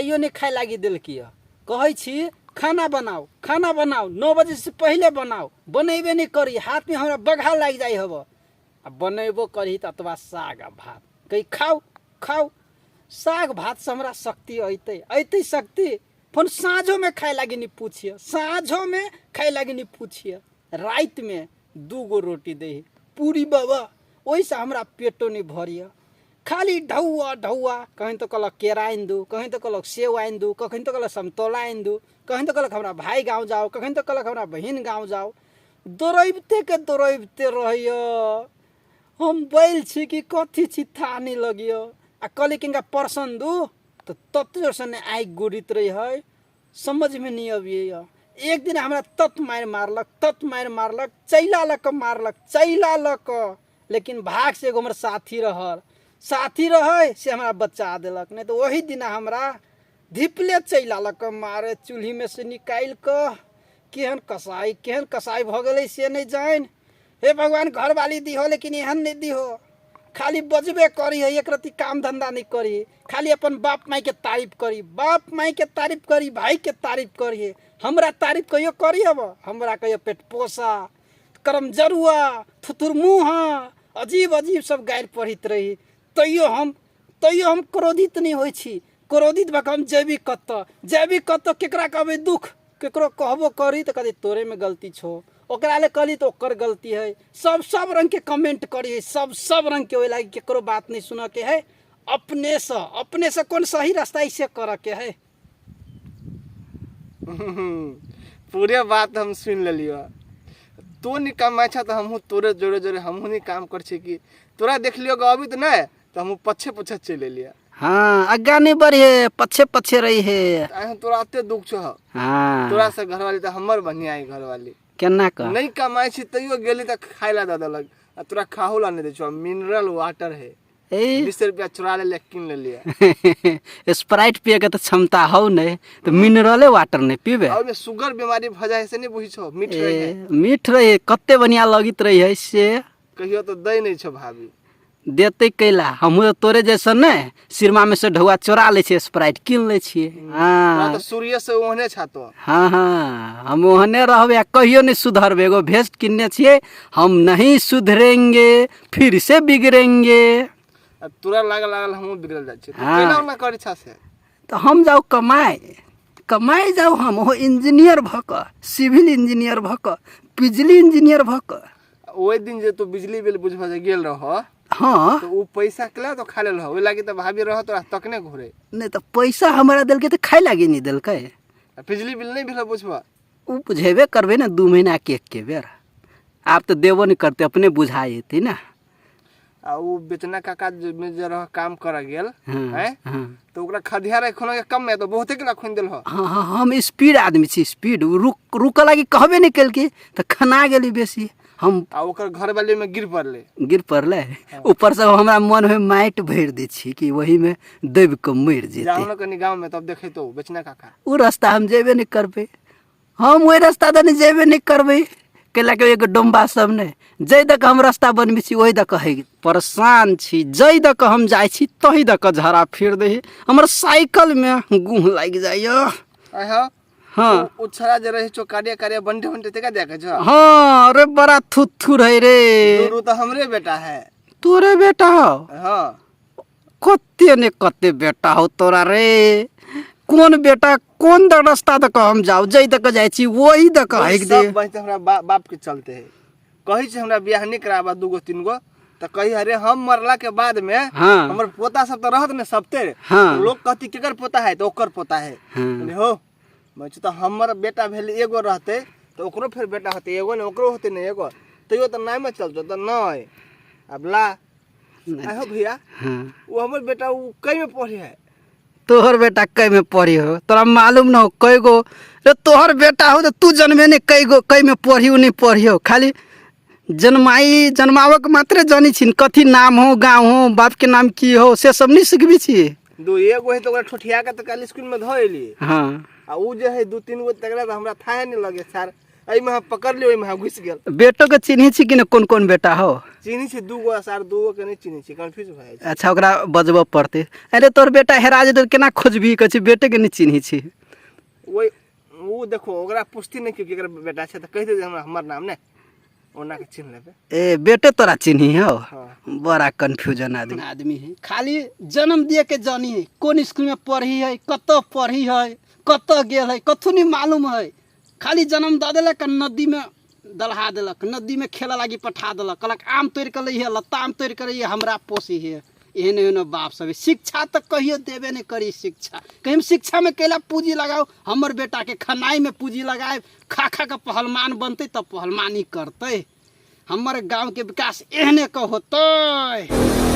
मिठाइयो नहि खाय लागी देलकी हँ। कहै छी खाना बनाउ, खाना बनाउ, 9 बजेसँ पहिले बनाउ। बनेबे नहि करी, हाथमे हमरा बघा लागि जाइ हब। आ बनेबो करही तऽ अतबा साग आ भात, कही खाउ खाउ। साग भातसँ हमरा शक्ति अयतै? अयतै शक्ति? फोन साँझोमे खाय लागी नहि पूछिए, साँझोमे खाय लागी नहि पूछिए। रातिमे 2 गो रोटी दै है पूरी बाबा, ओहिसँ हमरा पेटो नहि भरिए। खाली ढौआ ढौआ, कहीं तऽ कहलक केरा आनि दू, कहीं तऽ कहलक सेब आनि दू, कखन तऽ कहलक समतोला आनि दू, कखन तऽ कहलक हमरा भाय गाँव जाउ, कखन तऽ कहलक हमरा बहिन गाँव जाउ। दौड़बिते दौड़बिते रहैए। हम बैल छी कि कथी छी, थाह नहि लगैए। आ कहली किनका परसन दू तऽ तते जोरसँ ने आगि गुड़ैत रहै है, समझमे नहि अबैए। एक दिन हमरा तत मारि मारलक, तत मारि मारलक, चैला लऽ कऽ मारलक, चैला लऽ कऽ। लेकिन भागसँ एगो हमर साथी रहल, साथी रहै से हमरा बचा देलक, नहि तऽ ओहि दिना हमरा धिपले चैला लऽ कऽ मारे, चूल्हीमे से निकालि कऽ। केहन कसाइ, केहन कसाइ भऽ गेलै से नहि जानि। हे भगवान, घरवाली दिहो लेकिन एहन नहि दिहो। खाली बजबे करी है, एक रत्ती काम धंधा नहि करी, खाली अपन बाप मायके तारीफ करी, बाप मायके तारीफ करी, भाईके तारीफ करी, हमरा तारीफ कहियो करी? अब हमरा कहियो पेट पोसा, करम जरुआ, थुथुर मुँह, अजीब अजीब सब गारि पढ़ैत रही। तैयो हम क्रोधित नहि होइ छी। क्रोधित भऽ कऽ हम जेबी कतऽ, जेबी कतऽ? केकरा कहबै दुख? केकरो कहबो करी तऽ कहतै तोरेमे गलती छौ। ओकरा ले कहली तऽ ओकर गलती है। सब सब रङ्गके कमेंट करी है, सब सब रङ्गके। ओहि लागि केकरो बात नहि सुनऽके है। अपनेसँ अपनेसँ कोन सही रास्ता है से करऽके है। पूरे बात हम सुनि लेलियो। तू नहीं कमाइ छ तऽ हमहूँ तोरे जोरे जोरे हमहूँ नहीं काम कर छी कि तोरा देखलियो अभी तऽ नहीं, तऽ हमहूँ पछे पछे चलि एलियै। हाँ, आगा नहीं बढ़े, पछे पछे रही है। आइ तोरा एते दुख छौ? तोरा से घरवाली तऽ हमर बढ़िया है घरवाली। केना कऽ? नहीं कमाइ छी तैयो गेली तऽ खाय ला दऽ देलक, आ तोरा खाहू ला नहीं दै छौ। मिनरल वाटर है। ए। 20 रुपया चुरा ले, कीन लेलियै। स्प्राइट पिए के तऽ क्षमता हौ नहीं, तऽ मिनरले वाटर नहीं पीबे? आ ओहिमे शुगर बीमारी भऽ जाइ है से नहीं बुझै छौ, मीठ रहे है। ए, मीठ रहे, कते बढ़िया लगैत रही है से। कहियो तऽ दै नहीं छौ भाभी। देते कैला? हमहूँ तऽ तोरे जैसन ने सिरमा में से ढौआ चोरा लै छियै, स्प्राइट कीन लै छियै। तोरा हाँ। तऽ सूर्य से ओहने छा तो। हाँ, हम ओहने रहबै आ कहियो नहीं सुधरबै। एगो भेस्ट किनने छियै, हम नहीं सुधरेंगे, फिर से बिगड़ेंगे। आ तोरा लागल लागल हमहूँ बिगड़ल जाइ छी। हाँ। केना ओना करै छा से? तऽ हम जाउ कमाए, कमाए जाउ। हम ओहो इंजीनियर भऽ कऽ, सिविल इंजीनियर भऽ कऽ, बिजली इंजीनियर भऽ कऽ। ओहि दिन जे तू बिजली बिल बुझबऽ जे गेल रह, तऽ ओ पैसा के तो खा लेल, ओहि लागी तऽ भाभी रह तोरा तकने घुरे। नहि तऽ पैसा हमरा देलकै तऽ खाय लागी नहि देलकै? आ बिजली बिल नहि भेल बुझबऽ? ओ बुझेबे करबै ने 2 महीना के एके बेर। आब तऽ देबो नहि करतै, अपने बुझा जेतै ने। आ ओ बेचना काका जे में जे रह काम करऽ गेल, हैं, हाँ। तऽ ओकरा खदिहार खोना के कम में तऽ बहुते के खोन देल हो। हाँ, हम स्पीड आदमी छी, स्पीड। ओ रुक रुकऽ लागी कहबे नहि केलकै तऽ खना गेली बेसी हम। आ ओकर घर वाली में गिर पड़ले। गिर पड़लै। ऊपरसँ हमरा मन होइ माटि भरि दै छी कि ओहीमे दबि कऽ मरि जेतै। जाओ ने कनी गाँव में, तब देखे तो बेचना काका। ओ रास्ता हम जेबे नहि करबै, हम ओहि रास्ता दने जेबे नहि करबै। कैला के एगो डोम्बा सब ने जाहि दऽ कऽ हम रास्ता बनबै छी ओहि दऽ कऽ है परेशान छी। जाहि दऽ कऽ हम जाइ छी तही दऽ कऽ झड़ा फिर दै है। हमर साइकिलमे गुह लागि जाइए। आय हाँ। हाँ। ओ छड़ा जे रहे छो कार्य कार्य बंटे बंटे तेका देखै छो? हाँ, अरे बड़ा थुथुर है रे। दुनू तऽ हमरे बेटा है। तोरे बेटा हो? हाँ। कते ने कते बेटा हो तोरा रे। कोन बेटा कोन द रास्ता दऽ कऽ हम जाउ? जै दऽ कऽ जाइ छी ओही दऽ कऽ हाकि दे। सब बहिन हमरा बाप के चलते है। कहै छै हमरा बियाह नहीं कराबा 2 गो 3 गो, तऽ कही अरे हम मरला के बाद में हमर पोता सब तऽ रहत ने सबते। लोग कहती केकर पोता है, तऽ ओकर पोता है। बोले हो मैं तऽ हमर बेटा भेल एगो रहते तऽ ओकरो फेर बेटा होते एगो ने, ओकरो होते ने एगो, तैयो तऽ नामे चलतो तऽ नहीं। अब ला आहो भैया। वो हमर बेटा वो कई में पढ़े है? तोहर बेटा कई में पढ़ी हो, तोरा मालूम न हो? कई गो रे तोहर बेटा हो तऽ तू जनमे ने कई गो कई में पढ़ी नहीं पढ़ी हो। खाली जन्माई जन्मावक मात्रे जानी छी, कथी नाम हो, गाँव हो, बाप के नाम की हो, से सब नहीं सिखबी छी। दू एगो है तऽ ओकरा ठोठिया के तऽ काल्हि स्कूल में धो एली। आ उ जे है 2 3 गो तकरा तऽ हमरा थाहे नहीं लगे सर, एहिमे हम पकड़ लियो, ओहिमे हम घुसि गेल। बेटो के चिन्है छी कि ने, कोन कोन बेटा हो? चिन्है छै दूगो आसार, दूगो के नहि चिन्है छै, कन्फ्यूज भऽ जाइ छै। अच्छा, ओकरा बजबऽ पड़तै। अरे तोर बेटा हेरा जेतै केना खोजबही? कहै छै बेटेके नहि चिन्है छी। ओहि ओ देखो, ओकरा पुछती नहि कि केकर बेटा छै, तऽ कहि दे हमरा हमर नाम ने ओना के चिन्ह लेबै। ए बेटे तोरा चिन्ही हौ? हाँ। बड़ा कन्फ्यूजन आदमी आदमी है। खाली जन्म दिए के जानी है, कोन स्कूल में पढ़ी है, कतऽ पढ़ी है, कतऽ गेल है, कथू नहीं मालूम है। खाली जन्म दऽ देलक आ नदी में दलहा देलक, नदी में खेलऽ लागी पठा देलक। कहलक आम तोड़ि कऽ लैहे, लताम तोड़ि कऽ लैहे, हमरा पोसी है। एहन एहन बाप सब है। शिक्षा तऽ कहियो देबे नहि करी। शिक्षा कहीं शिक्षा में कैला पूंजी लगाओ? हमर बेटा के खनाई में पूंजी लगाए, खा खा के पहलवान बनतै तब पहलवानी करतै। हमर गांव के विकास एहने के होतै।